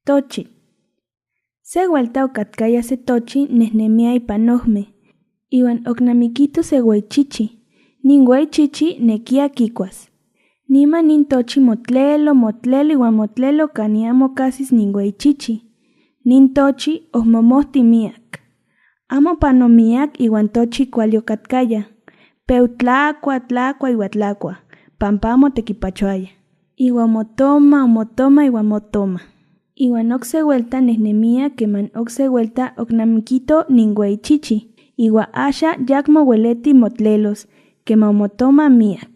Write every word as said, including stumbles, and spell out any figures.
Tochi. Se welta okatkaya se tochi nejnemiaya ipan ojme, iwan oknamikito se wei chichi. Nin wei chichi nekia kikuas. Niman nin tochi motlelo, motlelo iwan motlelo kani amo kasis nin wei chichi. Nin tochi ohmomohti miak. Amo pano miak iwan tochi kuali okatkaya. Pero tlakua, tlakua iwan tlakua, pampa amo tekipachoaya. Iwan motoma, motoma iwan motoma. Iwan okse welta nejnemia keman okse welta oknamikito nin wei chichi. Iwan axa yakmo weleti motlelos, keman motoma miak.